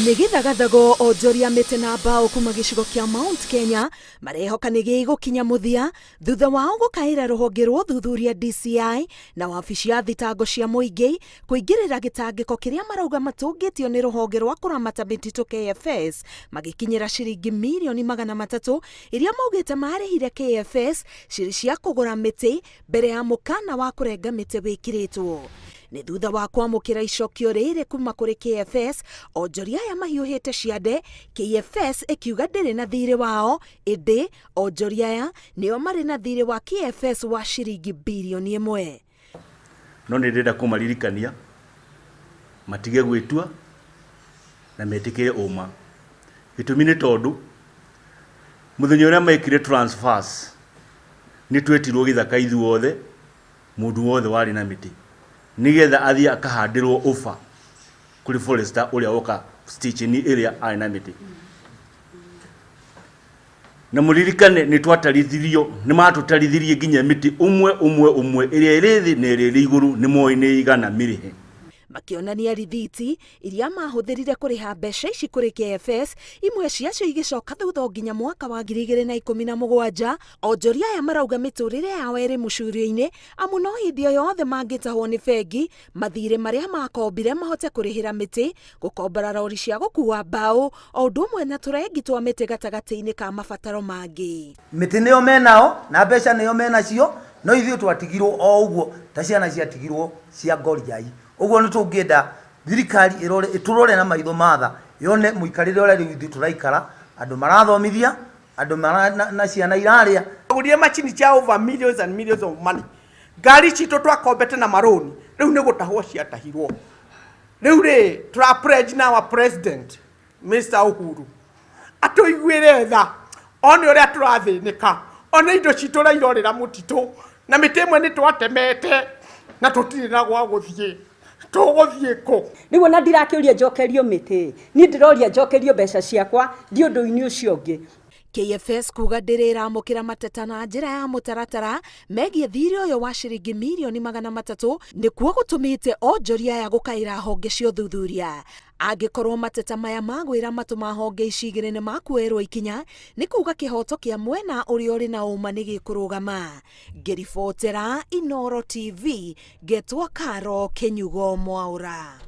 Nĩ gĩthagathago onjoria mĩtĩ na mbaũ kuma gĩcigo kĩa Mount Kenya marehoka nĩ gĩgũkinya mũthia thutha wao gũkaĩra rũhonge rwa ũthuthuria DCI na wabici ya thitango cia mũingĩ kũingĩrĩra gĩtangĩko kĩrĩa marauga matũngĩtio nĩ rũhonge rwa kũramata mĩtitũ KFS magĩkinyĩra ciringi mirioni 300 iria maugĩte marĩhire KFS cirĩ cia kũgũra mĩtĩ mbere ya mũkana wa kũrenga mĩtĩ wĩkĩrĩtwo. Nĩ thutha wa kwamũkĩra icokio rĩrĩ kuma kũrĩ KFS, onjoria aya mahiũhĩte ciande, KFS ĩkiuga ndĩrĩ na thirĩ wao, ĩndĩ onjoria aya nĩo marĩ na thirĩ wa KFS wa ciringi birioni 1. No nĩ ndĩrenda kũmaririkania matige gwĩtua na metĩkĩre ũma. Gĩtũmi nĩ tondũ mũthenya ũrĩa mekire transfers nĩ twetirwo gĩthaka ithuothe, mũndũ wothe warĩ na mĩtĩ nĩgetha athiĩ akahandĩrwo ũba kũrĩ forester ũrĩa woka station ĩrĩa arĩ na mĩtĩ. Na mũririkane nĩ twatarithirio, nĩ matũtarithirie nginya mĩtĩ ũmwe ũmwe ũmwe ĩrĩa ĩrĩ thĩ na ĩrĩa ĩrĩ igũrũ, nĩ moĩ nĩ igana mĩrĩhe. Makĩonania rithiti iria mahũthĩrire kũrĩha mbeca ici kũrĩ KFS, imwe ciacio igĩcoka thutha o nginya mwaka wa 2017. Onjoria aya marauga mĩtũrĩre yao ĩrĩ mũcurio-inĩ, amu no hĩndĩ o yothe mangĩtahwo nĩ bengi mathirĩ marĩa makombire mahote kũrĩhĩra mĩtĩ, gũkombora rori cia gũkua mbaũ o ũndũ ũmwe na tũrengi twa mĩtĩ gatagatĩ-inĩ ka mabataro mangĩ. Mĩtĩ nĩyo menao na mbeca nĩyo menacio, no ithuĩ twatigirwo o ũguo ta ciana ciatigirwo cia ngoriai. Ũguo nĩ tũngĩenda thirikari ĩrore, ĩtũrore na maitho ma tha, yone mũikarĩre ũrĩa rĩu ithuĩ tũraikara, andũ marathomithia, andũ mara, na, na ciana irarĩa. Twagũrire macini cia over millions and millions of money. Ngari citũ twakombete na marũni, rĩu nĩ gũtahwo ciatahirwo. Rĩu rĩ, tũra pledge na our president Mr. Uhuru atũiguĩre tha, one ũrĩa tũrathĩnĩka, one indo citũ ũrĩa irorĩra mũtitũ, na mĩtĩ ĩmwe nĩ twatemete na tũtirĩ na gwa gũthiĩ, tũgũthiĩ kũ? Rĩu ona ndirakĩũria njokerio mĩtĩ, niĩ ndĩroria njokerio mbeca ciakwa, ndi ũndũ-inĩ ũcio ũngĩ. KFS kuga ndĩrĩ ĩramũkĩra mateta na njĩra ya mũtaratara megiĩ thirĩ ũyũ wa ciringi mirioni 300 nĩkuo gũtũmĩte onjoria aya gũkaĩra honge cia ũthuthuria. Angĩkorwo mateta maya magwĩra matũ ma honge ici igĩrĩ nĩ makuoerwo ikinya, nĩ kuga kĩhoto kĩa mwena ũrĩa ũrĩ na ũma nĩ gĩkũrũgama. Ngĩribotera Inooro TV, ngetwo Karo Kĩnyugo Mwaũra.